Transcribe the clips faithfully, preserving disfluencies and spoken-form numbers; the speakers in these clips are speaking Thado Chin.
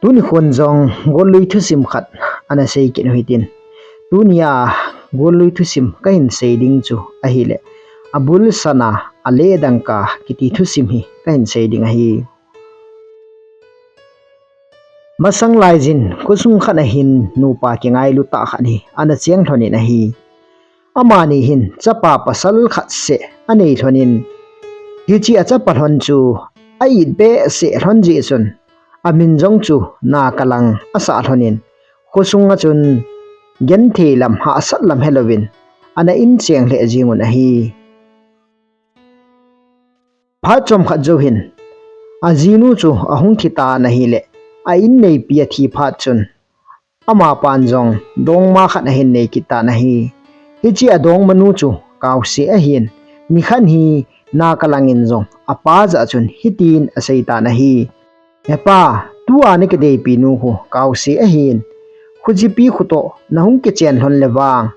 Tuni khun jong gollui thusim khat ana sei kit u hitin. Tunia gollui thusim kahin sei ding chu ahile, abul sana aleh dangka kiti thusim hi kahin sei ding ahi. Masang laijin khosung khat ahin nupa kingailu tah khat hi ana cheng lhonin ahi. Amani hin chapa pasal khat seh anei lhonin, hiche achapa lhon chu a-it behseh lhon jeh chun, amin jong chu Nakalang asah lhonin, khosunga chun genthei lam hahsat lam helouvin ana incheng lheh jingun ahi. Phat chomkhat jou hin ajinu chu ahung thitan ahile, a-inneipi athi phat chun, amapan jong dongma khat ahin nei kit tan ahi. Hiche adongmanu chu Kaose ahin, nikhat hi Nakalang in jong apa jah a chun hitin aseitan ahi. Hepa, tua nakideipi nu khu Kaose ahin, khojipi khu toh nahung kichen lhon le vang,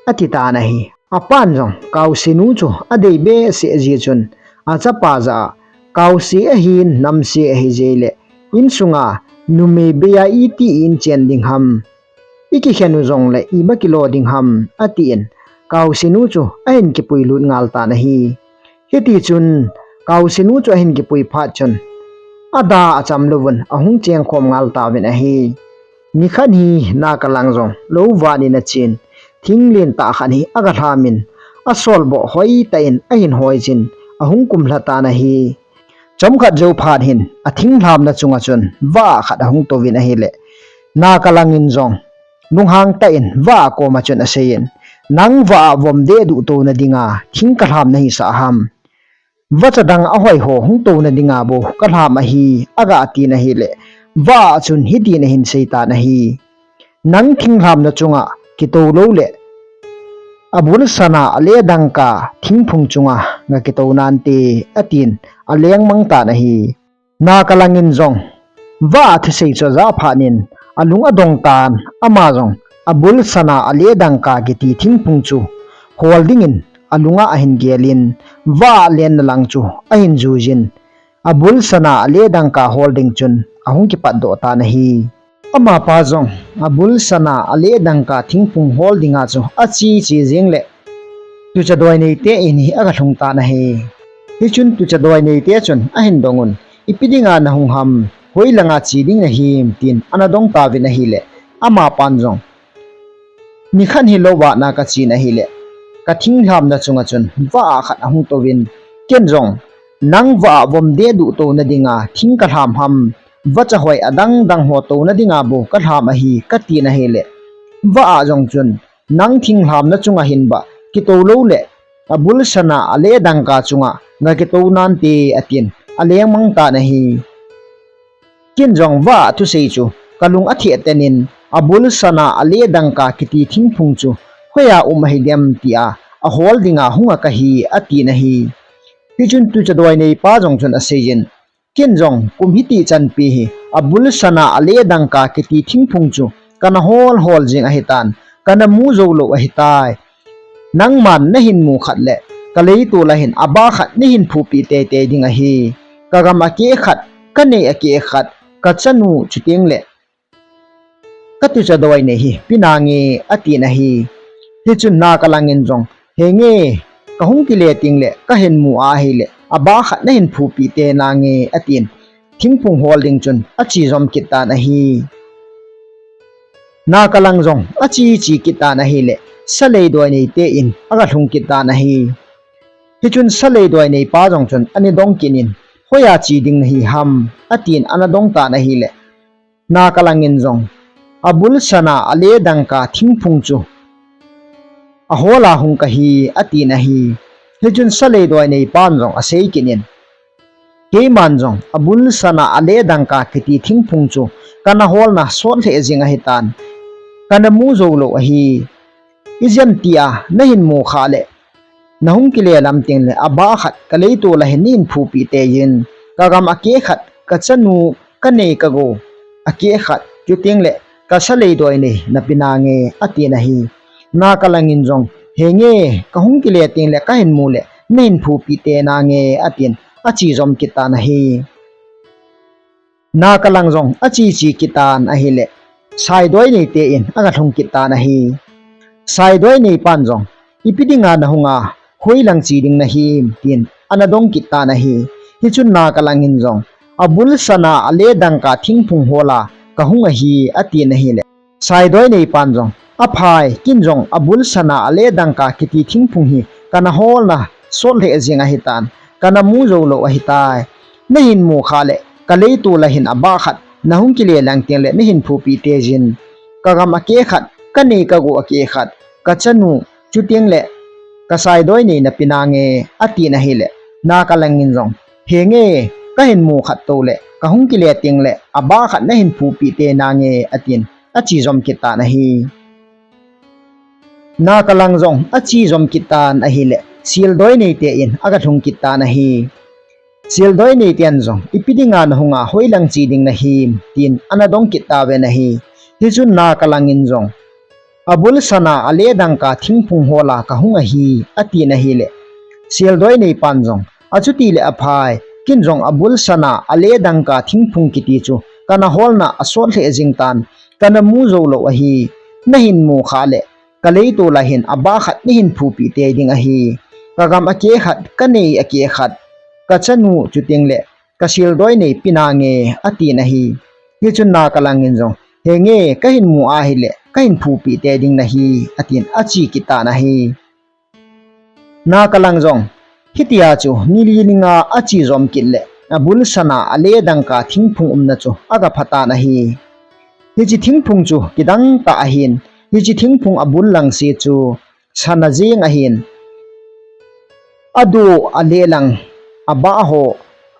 atitan ahi. Apan jong Kaose nu chu adei behseh jeh chun, achapa jah a, Kaose ahin namse ahijeh le, insunga numei beiya iti inchen ding ham, ikikhen u jongle iba kilo ding ham, atin, Kaose nu chu ahin kipuilut ngal tan ahi. Hitichun Kaose nu chu ahin kipui phat chun, ada acham louvun ahung chengkhom ngal tauvin ahi. Nikhat hi Nakalang jong lou vat in achen, thinglen tah khat hi aga lhamin, asolboh hoitah in ahin hoiyin, ahung kumlha tan ahi. Chomkhat jou phat hin athinglhamna chunga chun vah khat ahung touvin ahile, Nakalang in jong lunghang tah in vah koma chun aseiyin, nang vah a vom dehduh touna dinga thing kalham nahisah ham? Vacha dang ahoi ho hung touna dinga bou kalham ahi, aga tin ahile, vah a chun hitin ahin seitan ahi. Nang thinglhamna chunga kitou loule, abul sana aleh dangka thingphung chunga gakitou nante, atin, alengmang tan ahi. Nakalang in jong vah a thusei chu ajah phat in alung adong tan, ama jong abul sana aleh dangka kiti thingphung chu hol dingin alunga ahin gelin, vah a lenna lang chu ahin juiyin, abul sana aleh dangka hol ding chun ahung kipatdoh tan ahi. Amapa jong abul sana aleh dangka thingphung hol dinga chu ache che jeng le, tucha doineite in hi aga lhung tan ahi. Hichun tucha doineite chun ahin dongun, ipi dinga nahung ham, hoilanga che ding nahim, tin ana dong tauvin ahile, amapan jong, nikhat hi lou vah na kachen ahile, kathinglhamna chunga chun vah khat ahung touvin, ken jong nang vah a vom dehduh touna dinga thing kalham ham, vacha hoi adang dang ho touna dinga bou kalham ahi, katin ahile, vah a jong chun, nang thinglhamna chunga hinba kitou loule, abul sana aleh dangka chunga gakitou nante, atin, alengmang tan ahi. Ken jong vah a thusei chu kalung atheh tenin, abul sana aleh dangka kiti thingphung chu hoiya um ahidem tia ahol dinga hunga kahi, atin ahi. Hichun tucha doineipa jong chun aseiyin, ken jong kum hiti chanpi hi abul sana aleh dangka kiti thingphung chu kana hol hol jing ahitan, kana mu joulou ahitai. Nangman nahin mu khat le kaleitol a hin aba khat nahin phupi teitei ding ahi. Kagam akeh khat, kanei akeh khat, kachanu chuteng le katucha doinei hi pi nange, atin ahi. Hichun Nakalang in jong, henge, kahung kile tengle kahin mu ahile aba khat nahin phupi tei nange, atin, thingphung hol ding chun ache jom kit tan ahi. Nakalang jong ache che kit tan ahile, salei doineite in aga lhung kit tan ahi. Hichun salei doineipa jong chun ana dong kit in, hoiya che ding nahi ham, atin ana dong tan ahile, Nakalang in jong abul sana aleh dangka thingphung chu ahol a hung kahi, atin ahi. Hichun salei doineipan jong asei kit in, keiman jong abul sana aleh dangka kiti thingphung chu kana holna sot lheh jing ahitan, kana mu joulou ahi. Ijemtia nahin mu khah le nahung kile lam tengle aba khat kaleitol a hin nahin phupi teiyin, kagam akeh khat, kachanu, kanei kagou akeh khat, chuteng le kasalei doinei napi nange, atin ahi. Nakalang in jong, henge, kahung kile tengle kahin mu le nahin phupi tei nange, atin, ache jom kit tan ahi. Nakalang jong ache che kit tan ahile, Saidoi neite in aga lhung kit tan ahi. Saidoi neipan jong, "Ipi dinga nahunga, hoilang che ding nahim?" tin ana dong kit tan ahi. Hichun Nakalang in jong, "Abul sana ale dangka thingphung hola kahung ahi," atin ahile, Saidoi neipan jong, "Aphai, kin jong abul sana ale dangka kiti thingphung hi kana holna sot lheh jing ahitan, kana mu jou lou ahitai. Nahin mu khah le, ka leitol a hin abah khat nahung kile lang teng le nahin phupi tei jin. Ka gam akeh khat, ka nei ka gou akeh khat, ka chanu, chuteng le ka Saidoi nei napi nange," atin ahile, Nakalang in jong, "Henge, kahin mu khat tou le, kahung kile teng le, abah khat nahin phupi tei nange," atin, ache jom kit tan ahi. Nakalang jong ache jom kit tan ahile, Sildoi neite in aga lhung kit tan ahi. Sildoi neiten jong, "Ipi dinga nahunga, hoilang che ding nahim?" tin ana dong kit tauvin ahi. Hichun Nakalang in jong, "Abul sana ale dangka thingphung hola kahung ahi," atin ahile, Sildoi neipan jong, "Achuti le aphai, kin jong abul sana ale dangka thingphung kiti chu kana holna asot lheh jing tan, kana mu jou lou ahi. Nahin mu khah le, ka leitol a hin abah khat nahin phupi tei ding ahi. Ka gam akeh khat, ka nei akeh khat, ka chanu, chuteng le ka Sildoi neipi nange," atin ahi. Hichun Nakalang in jong, "Henge, kahin mu ahile, kahin phupi tei ding nahi," atin ache kit tan ahi. Nakalang jong, hitia chu nili ni nga ache jom kit le, abul sana ale dangka thingphung umna chu aga pha tan ahi. Hiche thingphung chu kidang tah ahin, hiche thingphung abul lang se chu sana jeng ahin, adu ale lang, abah ho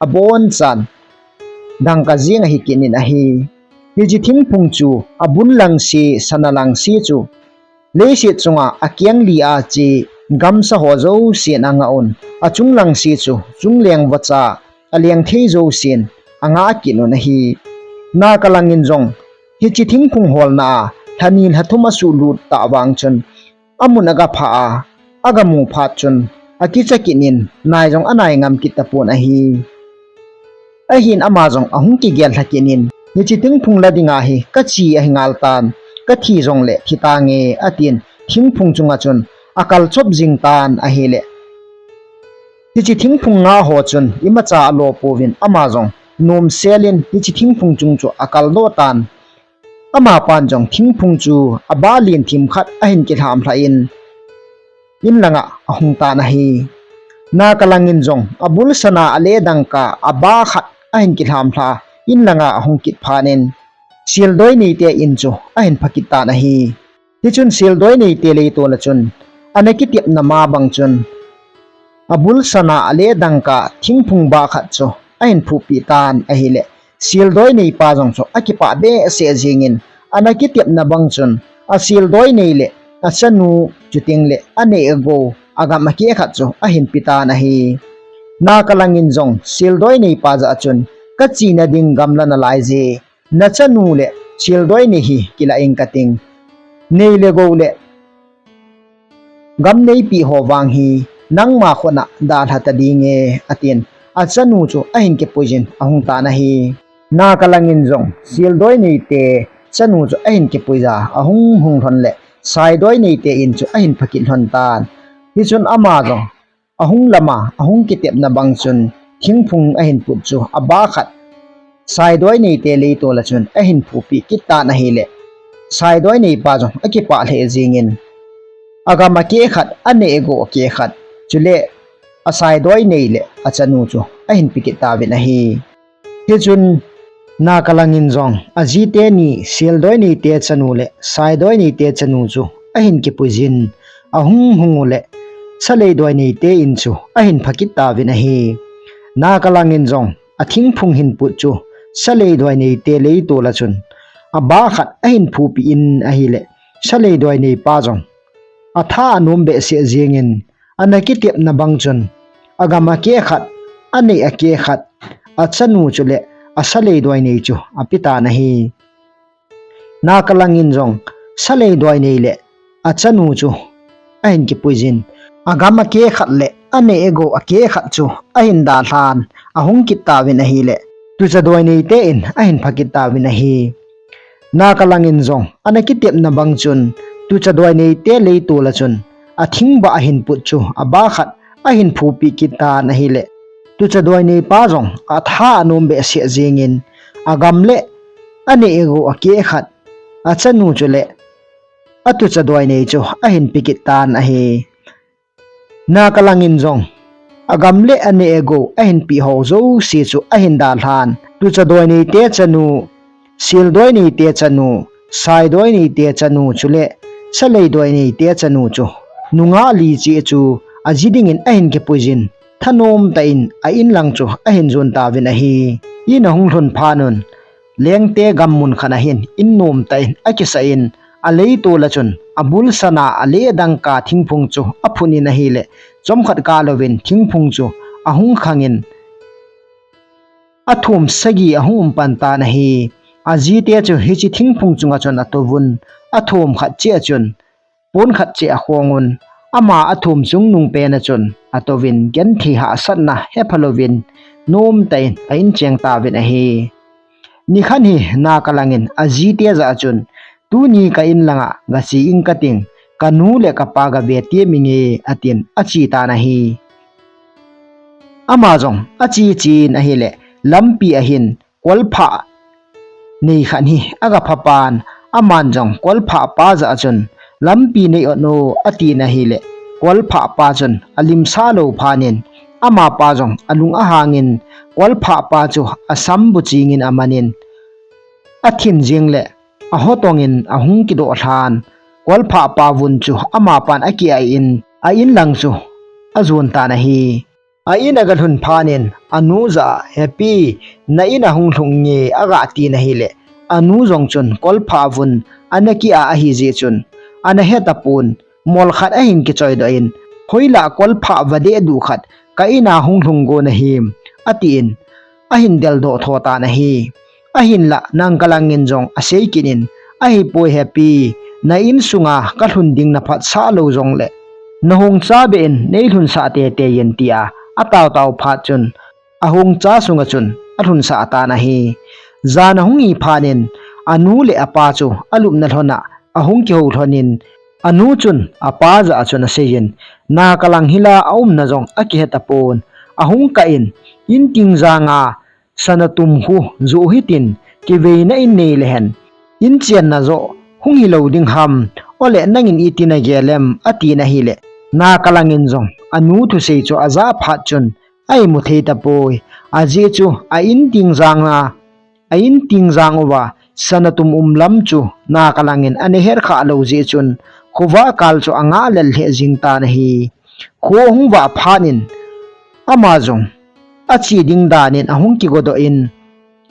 abonchan dangka jeng ahi kit in ahi. Hiche thingphung chu abul lang se, sana lang se chu leiset chunga akeng li a che gamsa ho jousen anga un, achung lang se chu chungleng vacha aleng thei jousen anga kit un ahi. Nakalang in jong, hiche thingphung holna a lha ni lha thum asuh lut tah vang chun, amun aga pha a, aga mu phat chun, akicha kit in, nai jong anai ngam kit tapon ahi. Ahin ama jong ahung kigel lha kit in, "Hiche thingphung la dinga hi kache ahi ngal tan, kathi jong le thi tange," atin, thingphung chunga chun akal chop jing tan ahile, hiche thingphung nga ho chun imacha alo pouvin, ama jong nomsel in hiche thingphung chung chu akal doh tan. Amapan jong thingphung chu abah lien thim khat ahin kilham lha in, in langa ahung tan ahi. Nakalang in jong abul sana ale dangka abah khat ahin kilham lha, in langa ahung kit phat in, Sildoi neite in chu ahin pha kit tan ahi. Hichun Sildoi neite leitol a chun, ana kitepna ma bang chun, abul sana ale dangka thingphung bah khat chu ahin phupi tan ahile, Sildoi neipa jong chu akipah behseh jingin, ana kitepna bang chun, a Sildoi nei le achanu, chuteng le anei agou, agam akeh khat chu ahin pe tan ahi. Nakalang in jong Sildoi neipa jah a chun, "Kachena ding gamla nalai je, nachanu le Sildoi nei hi kilah ing kating. Nei le gou le gam neipi ho vang hi nangma khut a dalha ta dinge," atin, achanu chu ahin kipuijin ahung tan ahi. Nakalang in jong Sildoi neite chanu chu ahin kipuija, ahung hung lhon le Saidoi neite in chu ahin pha kit lhon tan. Hichun ama jong ahung lama, ahung kitepna bang chun thingphung ahin put chu abah khat Saidoi neite leitol a chun ahin phupi kit tan ahile, Saidoi neipa jong akipah lheh jingin, agam akeh khat, anei agou akeh khat, chule a Saidoi nei le achanu chu ahin pe kit tauvin ahi. Hichun Nakalang in jong ajite ni Sildoi neite chanu le Saidoi neite chanu chu ahin kipuijin, ahung hung u le Saleidoi neite in chu ahin pha kit tauvin ahi. Nakalang in jong athingphung hin put chu Saleidoi neite leitol a chun abah khat ahin phupi in ahile, Saleidoi neipa jong atha anom behseh jingin, ana kitepna bang chun agam akeh khat, anei akeh khat, achanu chule a Saleidoi nei chu ape tan ahi. Nakalang in jong Saleidoi nei le achanu chu ahin kipuijin, agam akeh khat le anei agou akeh khat chu ahin dalhan, ahung kit tauvin ahile, Tucha doinei te in ahin phakit tauvin ahi. Nakalang in jong ana kitepna bang chun, tucha doinei te leitol a chun, athing bah ahin put chu abah khat ahin phupi kit tan ahile, tucha doinei pa jong atha anom behseh jingin, agam le aneh agou akeh khat, achanu chu le atucha doinei chu ahin pe kit tan ahi. Nakalang in jong agam le aneh agou ahin pe ho jouse chu ahin dalhan, tucha doinei te chanu, sel doinei te chanu, sai doinei te chanu chule salei doinei te chanu chu nungah li cheh chu aji dingin ahin kipuijin, thanom tah in a-in lang chu ahin jon tauvin ahi. In ahung lhun phat un, Lengte gam mun khat ahin in nom tah in akisah in, aleitol a chun abul sana aleh dangka thingphung chu aphun in ahile, chomkhat kah louvin thingphung chu ahung khangin, athum sagi ahung um pan tan ahi. Ajite chu hiche thingphung chunga chun atouvun, athum khat cheh a chun pon khat cheh akhong un, ama athum chungnung pen a chun atouvin, genthei hahsatna hepha louvin, nom tah in a-in cheng tauvin ahi. Nikhat hi Nakalang in ajite jah a chun, tuni ka-in langa gache ing kating, kanu le kapa gave tiem inge, atin ache tan ahi. Ama jong ache chen ahile, lampi ahin kolphah nei khat hi agapha pan, aman jong kolphah pa jah a chun, lampi nei ot no, atin ahile, kolphah pa chun alimsah lou phat in, amapa jong alung ahangin, kolphah pa chu asam bu chingin amanin, athin jing le ahotongin ahung kidoh lhan, kolphah pa vun chu amapan akiah in, a-in lang chu ajon tan ahi. A-in agalhun phat in, anu jah a, "Hepi, na-in ahung lhung nge?" agatin ahile, anu jong chun kolphah vun ana kiah ahi jeh chun, ana hetapon, mol khat ahin kichoidoh in, "Hoilah kolphah vadeh duh khat ka-in a hung lhung gon ahim?" atin, ahin deldoh tho tan ahi. Ahinlah Nakalang in jong asei kit in, "Ahipoi Hepi, na-in sunga kalhun ding naphatsah lou jongle, nahung cha beh in neilhunsah teitei in," tia ataotao phat chun, ahung cha sunga chun alhunsah tan ahi. Jan ahung hi phat in, anu le apa chu alupna lhon a ahung kihou lhon in, anu chun apa jah a chun aseiyin, Nakalang hila aumna jong akihetapon, ahung kah in, in ting janga sana tum khu joh hitin, kiveina in nei lehen, in chenna joh hung hilou ding ham, ole nangin iti nagel em, atin ahile, Nakalang in jong anu thusei chu ajah phat chun aimu thei tapoi, ajeh chu a-in ting janga, a-in ting jang uva sana tum um lam chu Nakalang in ana het khah lou jeh chun, khovah kal chu angah lel lheh jing tan ahi. Kho ahung vah phat in, ama jong ache ding dan in ahung kigodoh in,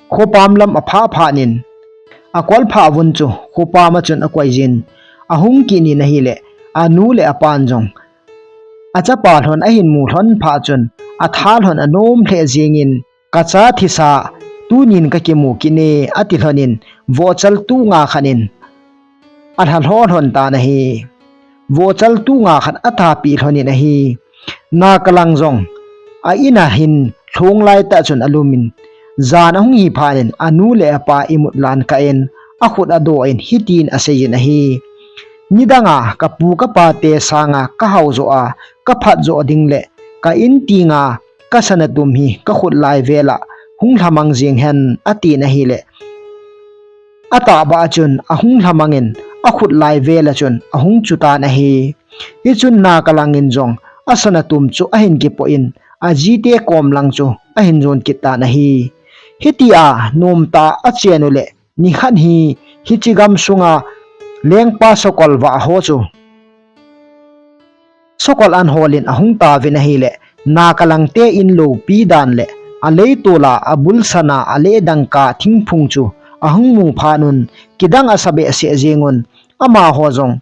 khopam lam aphah phat in, akolphah vun chu khopam a chun akoiyin, ahung kinin ahile, anu le apan jong achapa lhon ahin mu lhon phat chun, atha lhon anom lheh jingin, "Kacha thisa tunin kakimu kit e," ati lhon in, vohchal tu nga khat in alha lho lhon tan ahi. Vohchal tu nga khat athapi lhon in ahi. Nakalang jong a-in a hin lhung lai tah chun alum in, jan ahung hi phat in anu le apa imut lan kah in, akhut adoh in hitin aseiyin ahi. "Nidanga kapu kapa te sanga kahao joh a, kaphat joh ding le ka-in tinga kasana tum hi kakhut lai vel a hung lhamang jing hen," atin ahile, atahbeh a chun ahung lhamang in, akhut lai vel a chun ahung chu tan ahi. Hichun Nakalang in jong asana tum chu ahin kipoh in, ajite kom lang chu ahin jon kit tan ahi. Hitia nomtah a achen u le, nikhat hi hiche gamsunga lengpa sokol vah ho chu sokol an hol in ahung tauvin ahile, Nakalang te in loupi dan le aleitol a abulsan a aleh dangka thingphung chu ahung mu phat un, kidang asa behseh jing un, amaho jong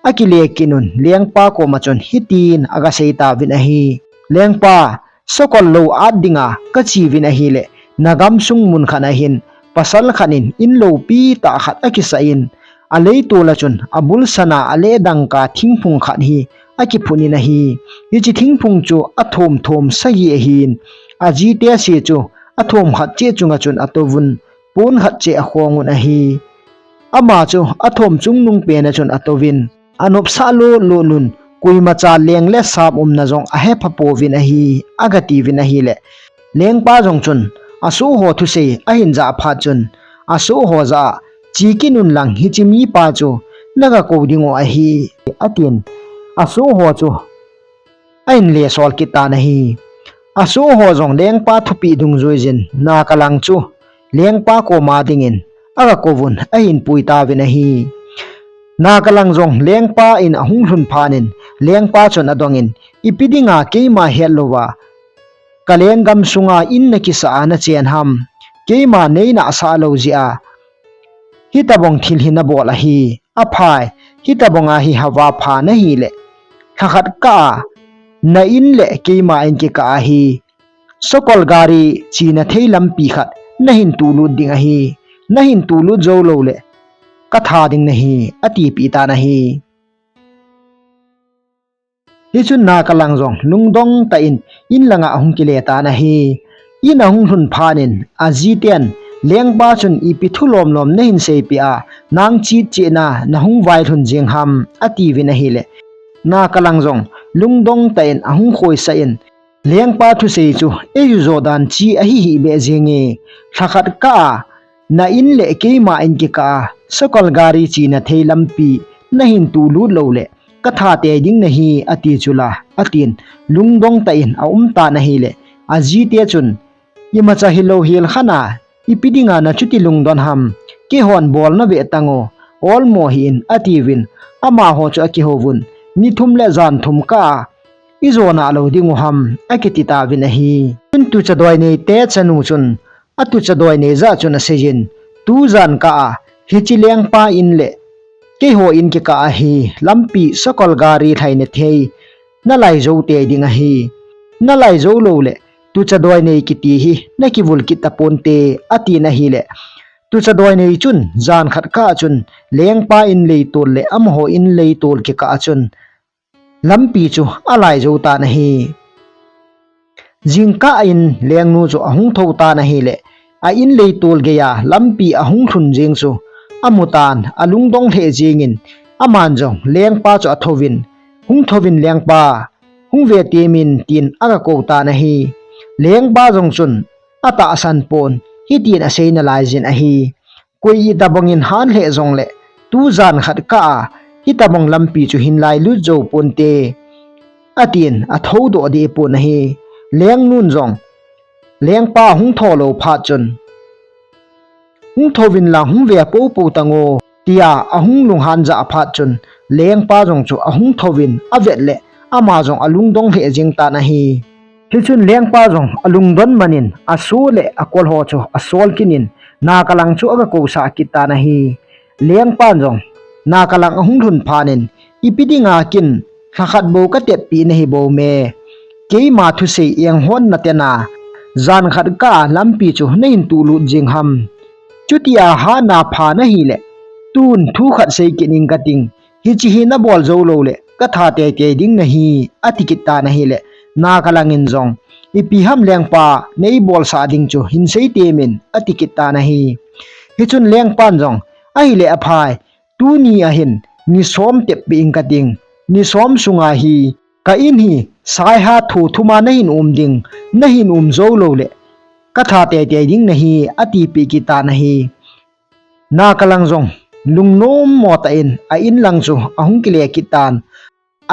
akile kit un, lengpa koma chun hitin agasei tauvin ahi. "Lengpa, sokol lou at dinga kache uvin ahile, nagamsung mun khat a hin pasal khat in in loupi tah khat akisah in, aleitol a chun abulsan a aleh dangka thingphung khat hi akiphun in ahi. Hiche thingphung chu athom thom sagi ahin, ajite se chu athom khat cheh chunga chun atouvun, pon khat cheh akhongun ahi. Ama chu athom chungnung pena chun atouvin, anopsah lolon, koimacha leng le sam umna jong ahepha pouvin ahi, agatiuvin ahile, lengpa jong chun asoh ho thusei ahin jah phat chun, asoh ho jah a, "Che kit unlang hiche mipa chu naga kou dingu ahi," atin, asoh ho chu ahin lesol kit tan ahi. Asoh ho jong lengpa thupeh dungjuiyin, Nakalang chu lengpa koma dingin aga kouvun ahin pui tauvin ahi. Nakalang jong lengpa in ahung lhun phat in, lengpa chun adongin, "Ipi dinga keima hetlouva kalenggam sunga in nakisah a nachen ham? Keima neinahsah lou jeh a hitabang thil hi nabol ahi. Aphai, hitabang a hi hava pha nahile, lhakhat kah a na in le keima in kikah a hi sakol gari chena thei lampi khat nahin tulut ding ahi. Nahin tulut jou loule katha ding nahi," atipeh tan ahi. Hichun Nakalang jong lungdong tah in in langa ahung kile tan ahi. In ahung lhun phat in ajiten, "Lengpa chun ipi thu lomlom nahin seipeh a, nang chet cheh na nahung vailhun jeng ham?" atiuvin ahile, Nakalang jong lungdong tah in ahung khoisah in, "Lengpa thusei chu eiju jo dan chi ahi hih beh jenge, lhakhat kah a na in le keima in kikah a sakol gari chena thei lampi nahin tulut loule katha tei ding nahi," ati chula, atin, lungdong tah in aum tan ahile, ajite chun, "Imacha hilou hel khat a, ipi dinga nachuti lungdon ham? Keihon bolna ve tango, olmo hih in," atiuvin, amaho chu akihouvun, "Ni thum le jan thum kah a ijo nalou dingu ham?" akiti tauvin ahi. Chun tucha doinei te chanu chun atucha doinei jah chun aseijin, "Tujan kah a hiche lengpa in le keiho in kikah a hi lampi sakol gari lhaina thei nalai jou tei ding ahi. Nalai jou loule tucha doinei kiti hi nakivul kit taponte," atin ahile, tucha doinei chun jan khat kah a chun lengpa in leitol le amaho in leitol kikah a chun lampi chu alai jou tan ahi. Jingkah in lengnu chu ahung thou tan ahile, a in leitol geiya lampi ahung lhun jeng chu amu tan, alungdong lheh jengin, aman jong lengpa chu athouvin, "Hung thouvin lengpa, hung ve temin," tin aga kou tan ahi. Lengpa jong chun atahsan pon, hitin asei nalaijin ahi. Koi itabangin han lheh jongle, tujan khat kah a hitabang lampi chu hin lailut jou ponte, atin athoudoh deh pon ahi. Lengnun jong lengpa ahung thou lou phat chun, "Hung thouvin lang hung ve poupou tango," tia ahung lunghan jah phat chun, lengpa jong chu ahung thouvin avet le ama jong alungdong lheh jeng tan ahi. Hichun lengpa jong alungdon manin asoh le akol ho chu asol kit in, Nakalang chu aga kousah kit tan ahi. Lengpan jong Nakalang ahung lhun phat in, "Ipi dinga kin lhakhat bou katep peh nahi bou me? Keima thusei enghon naten a, jan khat kah a lampi chu nahin tulut jeng ham? Chutia hana pha nahile, tun thu khat sei kit ing kating, hiche hi nabol jou loule katha teitei ding nahi," ati kit tan ahile, Nakalang in jong, "Ipi ham lengpa, neibolsah ding chu hin sei temin," ati kit tan ahi. Hichun lengpan jong, "Ahile aphai, tuni ahin ni som tep peh ing kating, ni som sunga hi ka in hi saiha tho thuma nahin um ding, nahin um jou loule katha teitei ding nahi," atipeh kit tan ahi. Nakalang jong lungnom mo tah in a in lang chu ahung kile kit tan.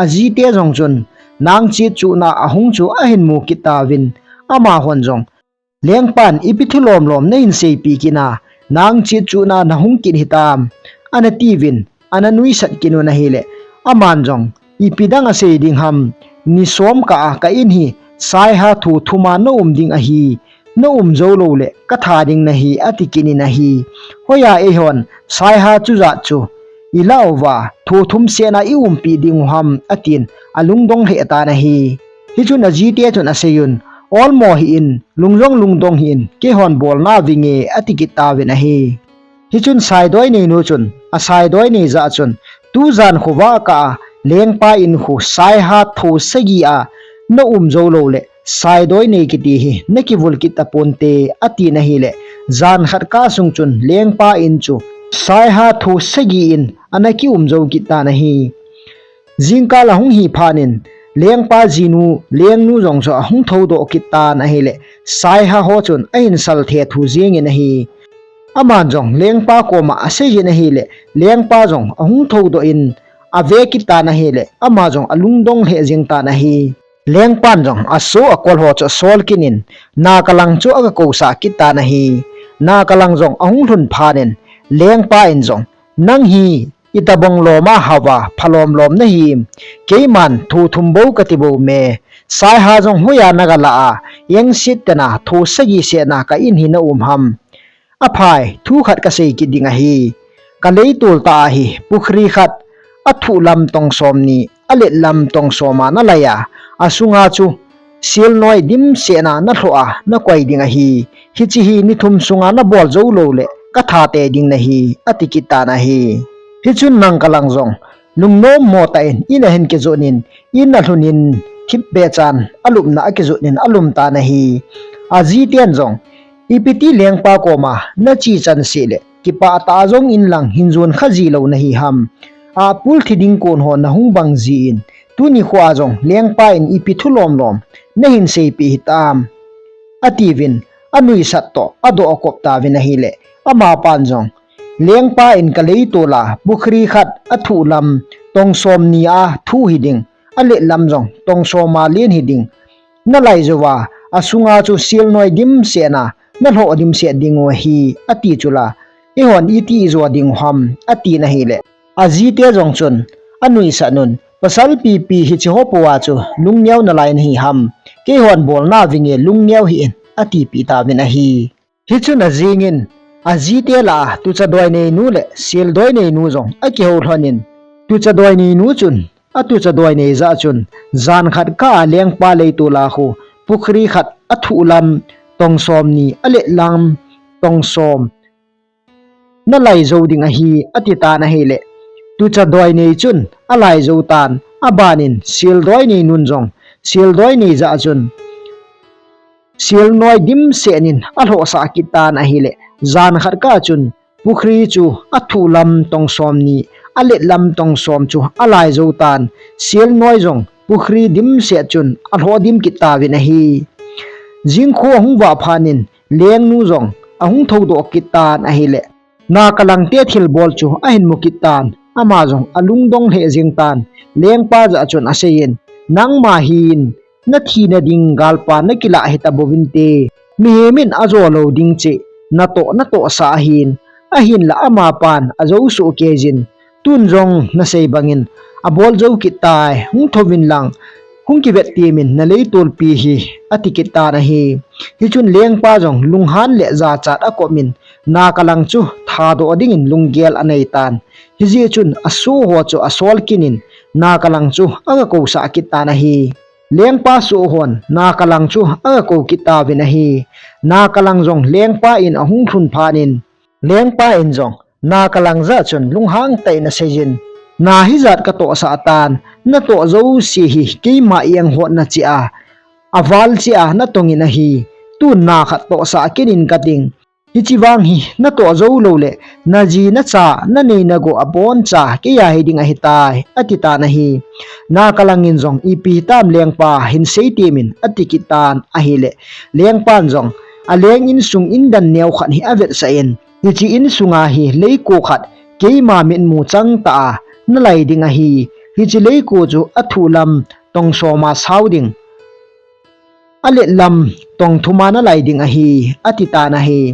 Ajite jong chun nang chet chuna ahung chu ahin mu kit tauvin, amahon jong, "Lengpan ipi thu lomlom nahin seipeh kit a, nang chet chuna nahung kit hitam?" ana tiuvin, ana nuisat kit un ahile, aman jong, "Ipi dang asei ding ham, ni som kah a ka in hi saiha tho thuma na um ding ahi, na um jou loule katha ding nahi," ati kit in ahi. "Hoiya eihon saiha chujat chu ilah uva, tho thum sehna i umpi ding u ham?" atin alungdong lheh tan ahi. Hichun ajite chun asei un, "Olmo hih in, lung jong lungdong hih in, keihon bolna vinge," ati kit tauvin ahi. Hichun saidoinei nu chun, asaidoinei jah chun, "Tujan khovah kah a lengpa in khu saiha tho sagi a na um jou loule Saidoi nei kiti hi nakivul kit taponte, atin ahile, jan khat kah sung chun lengpa in chu saiha tho sagi in ana kium jou kit tan ahi. Jingkah ahung hi phat in, lengpa jinu, lengnu jong chu ahung thoudoh kit tan ahile, saiha ho chun ahin sal thethu jingin ahi. Aman jong lengpa koma aseijin ahile, lengpa jong ahung thoudoh in ave kit tan ahile, ama jong alungdong lheh jing tan ahi. Lengpan jong asoh akol ho chu asol kit in, Nakalang chu aga kousah kit tan ahi. Nakalang jong ahung lhun phat in, lengpa in jong, "Nang hi itobang lom a hava, phalom lom nahi. Keiman tho thum bou kati bou me. Saiha jong hoiya naga la a, engset tena tho sagi sena ka in hi naum ham? Aphai, thu khat kasei kit ding ahi. Ka leitol tah a hi, pukhri khat, athuh lam tong som ni, alet lam tong som a nalai a, asunga chu selnoi dimset na nalhoh a nakoi ding ahi. Hiche hi ni thum sunga nabol jou lou le, katha tei ding nahi," ati kit tan ahi. Hichun Nakalang jong lungnom mo tah in in ahin kijot in, in alhun in, thipbeh chan alupna akijot in alum tan ahi. Ajiten jong, "Ipi ti lengpa koma nache chan seh le, kipah tah a jong in lang hin jon kha ji lou nahi ham? Apul thi ding kon ho nahung bang jin, tuni khoa jong lengpa in ipi thu lom lom nahin seipeh hitam?" atiuvin, anuisat toh adoh akop tauvin ahile, amapan jong, "Lengpa in ka leitol a pukhri khat, athuh lam tong som ni a thuh hiding, alet lam jong tong som a len hiding nalai jouva, asunga chu selnoi dimset na nalhoh dimset diu ahi," ati chula, "Eihon iti ijo diu ham?" atin ahile, ajite jong chun anuisat un, "Pasal pipi hiche ho pou a chu lungneo nalai nahi ham? Keihon bolna vinge lungneo hih in," atipeh tauvin ahi. Hichun ajing in, ajite lah a tuchadoi neinu le seldoi neinu jong akihou lhon in, tuchadoi neinu chun atuchadoi nei jah chun, "Jan khat kah a lengpa leitol a khu pukhri khat, athuh lam tong som ni, alet lam tong som nalai jou ding ahi," ati tan ahile, tuchadoi nei chun alai jou tan. Aban in seldoi neinun jong seldoi nei jah chun selnoi dimset in alhohsah kit tan ahile, jan khat kah chun pukhri chu athuh lam tong som ni, alet lam tong som chu alai jou tan. Selnoi jong pukhri dimset chun alhoh dim kit tauvin ahi. Jingkah ahung vah phat in, lengnu jong ahung thoudoh kit tan ahile, Nakalang te thilbol chu ahin mu kit tan. Ama jong alungdong lheh jing tan. Lengpa jah chun aseiyin, "Nangma hin nathina ding galpa nakilah hita bouvinte. Mihem in ajo lou ding cheh natoh natohsah ahin, ahinlah amapan ajou soh kei jin. Tun jong nasei bangin abol jou kit tai, hung thouvin lang, hung kivet temin naleitolpi hi," ati kit tan ahi. Hichun lengpa jong lunghan le jachat akop in, Nakalang chu thadoh dingin lunggel anei tan. Hijeh chun asoh ho chu asol kit in, Nakalang chu aga kousah kit tan ahi. Lengpa soh hon Nakalang chu aga kou kit tauvin ahi. Nakalang jong lengpa in ahung lhun phat in, lengpa in jong Nakalang jah chun lunghang tah in aseiyin, "Na hijat katohsah tan, natoh jouse hi keima enghouna cheh a, aval cheh a natongin ahi. Tun na khat tohsah kit in kating. Hiche vang hi natoh jou lou le, naji nacha, nanei nagoh abonchan keija hiding ahitai," ati tan ahi. Nakalang in jong, "Ipi hitam lengpa, hin sei temin," ati kit tan ahile, lengpan jong aleng insung indan neo khat hi avetsah in, "Hiche insunga hi leiko khat keima mitmu chang tah a nalai ding ahi. Hiche leiko chu athuh lam tong som a sao ding, alet lam tong thum a nalai ding ahi," ati tan ahi.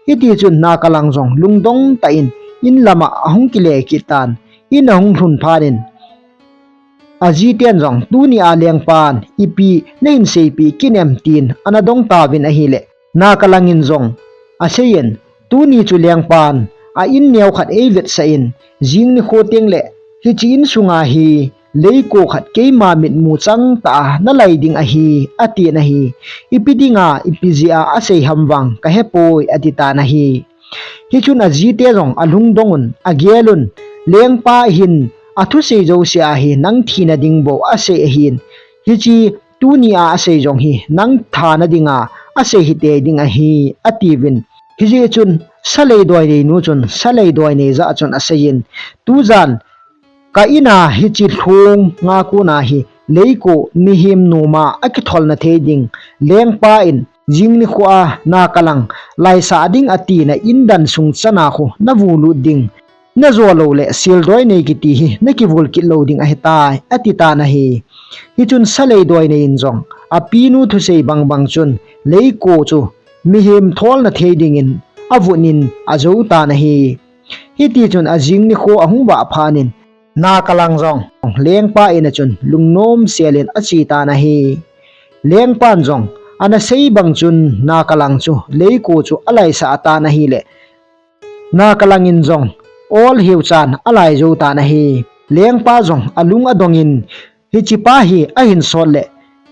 Hiti chun Nakalang jong lungdong tah in in lam a ahung kile kit tan. In ahung lhun phat in, ajiten jong, "Tuni a lengpan ipi nahin seipeh kit em?" tin ana dong tauvin ahile, Nakalang in jong aseiyin, "Tuni chu lengpan a in neo khat eivetsah in, jing nikho teng le hiche insunga hi leiko khat keima mitmu chang tah a nalai ding ahi," atin ahi. "Ipi dinga, ipi jeh a asei ham vang kahepoi," ati tan ahi. Hichun ajite jong alungdong un, agel un, "Lengpa hin athusei jouse a hi nang thina ding bou asei ahin, hiche Tunia asei jong hi nang thana dinga asei hitei ding ahi, atiuvin. Hijeh chun Salei Doinei nu chun Salei Doinei jah chun aseiyin, tujan ka ina hiche lhung nga kona hi Leiko mihem noma akitholna thei ding lengpa in jing nikhoa Nakalang laisah ding atina indan sung chana khu navulut ding, najo loule Sel Doinei kiti hi nakivul kit lou ding ahitai, atitan ahi. Hichun Salei Doinei in jong apinu thusei bangbang chun Leiko chu mihem tholna thei dingin avutnin ajou tan ahi. Hitichun ajing nikho ahung vah phatnin Nakalang jong lengpa ina chun lungnom selin achetan ahi. Lengpan jong anasei bang chun Nakalang chu Leiko chu alaisah tan ahile, Nakalang in jong ol hiuchan alaijou tan ahi. Lengpa jong alung adongin, hichepa hi ahin sot le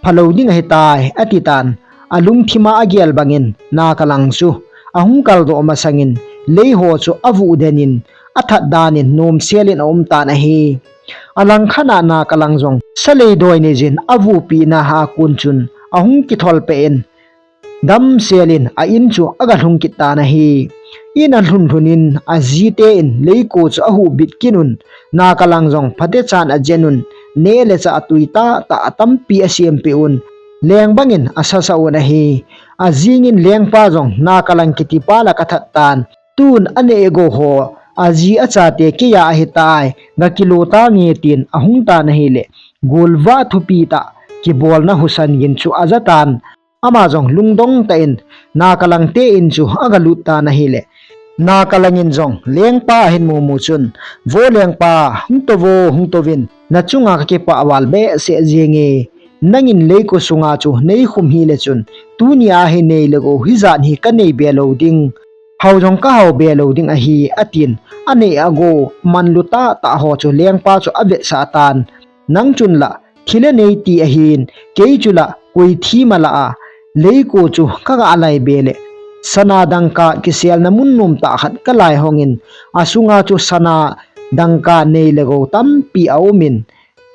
phalou ding ahitai, atitan. Alungthima agel bangin Nakalang chu ahung kaldoh masangin leiho chu avuh denin athat danin nomselin aumtan ahi. Alangkhat a Nakalang jong Salei Doinei jin avuhpeh na a kon chun ahung kithol pehin, damselin a in chu agalhung kit tan ahi. In alhun lhunin ajite in Leiko chu ahuhbit kitnun, Nakalang jong phatechan ajenun, neh le chah atui tahtah atampi asempeh un, leng bangin asasah un ahi. Ajingin lengpa jong Nakalang kitipa lah kathat tan, tun aneh gou ho aji achate keiya ahitai, gakilo tange tin ahung tan ahile, golvah thupi tah kibolna husa gin chu ajatan, ama jong lungdong tah in Nakalang te in chu agalut tan ahile, Nakalang in jong lengpa ahin mumu chun, vo lengpa, hung tou vo, hung touvin, nachunga kakipah val behseh jenge. Nangin Leiko sunga chu neikhum hile chun, tunia hi nei le gou hijat hi kanei be lou ding, hao jong kahao be lou ding ahi, atin. Aneh agou manlu tahtah ho chu lengpa chu avetsah tan, nang chun lah thi le nei ti ahin, kei chu lah koi thi malah a Leiko chu kaga lai be le, sana dangka kiselna mun nomtah khat kalai hongin, asunga chu sana dangka nei le gou tampi aumin,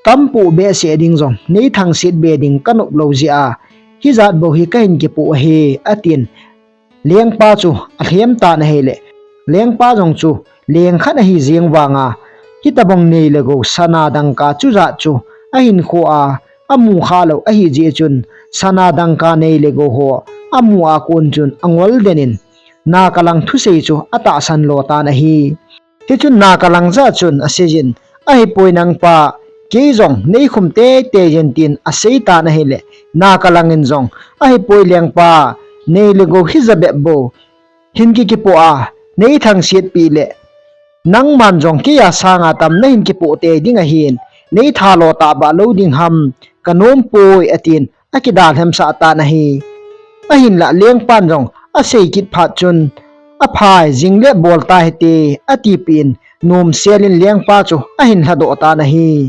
tampoh behseh ding jong neithangset be ding kanop lou jeh a, hijat bou hi kahin kipoh ahi, atin. Lengpa chu alhem tan ahile, lengpa jong chu lengkhat ahi jeng vanga, hitobang nei le gou sana dangka chujat chu ahinkhoa amu khalou ahijeh chun, sana dangka nei le gou ho amu a kon chun angol denin, Nakalang thusei chu atahsan lo tan ahi. Hichun Nakalang jah chun aseijin, ahipoi nangpa, kei jong neikhum teitei jeng tin aseitan ahile, Nakalang in jong, ahipoi lengpa, nei le gou hija bep bou hin kikipoh a, neithangsetpeh le, nangman jong keiya sanga tam nahin kipoh tei ding ahin, neithalo tahbeh lou ding ham, kanompoi, atin, akidalhemsah tan ahi. Ahinlah lengpan jong asei kit phat chun, aphai, jing le bol tahite, atipeh in, nomselin lengpa chu ahin lhadoh tan ahi.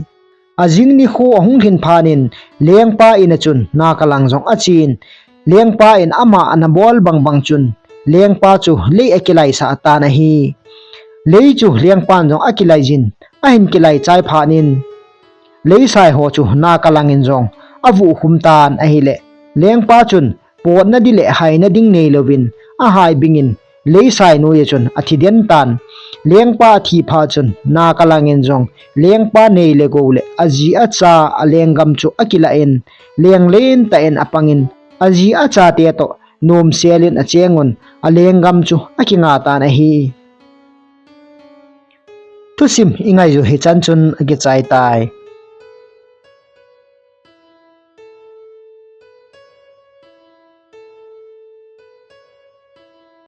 Ajing nikho ahung lhin phatnin, lengpa in a chun Nakalang jong achen, lengpa in ama anabol bangbang chun, lengpa chu lei akilaisah tan ahi. Lei chu lengpan jong akilaijin, ahin kilai chai phatnin, leisai ho chu Nakalang in jong avuh khum tan ahile, lengpa chun potna ding le haina ding neilouvin, ahai bingin, leisai noiya chun athi den tan. Lengpa athi phat chun Nakalang in jong lengpa nei le gou le aji acha alenggam chu akilah in, leng lentah in apangin, aji achate toh nomselin achengun, alenggam chu akinga tan ahi. Thusim ingaiju hichan chun akichai tai.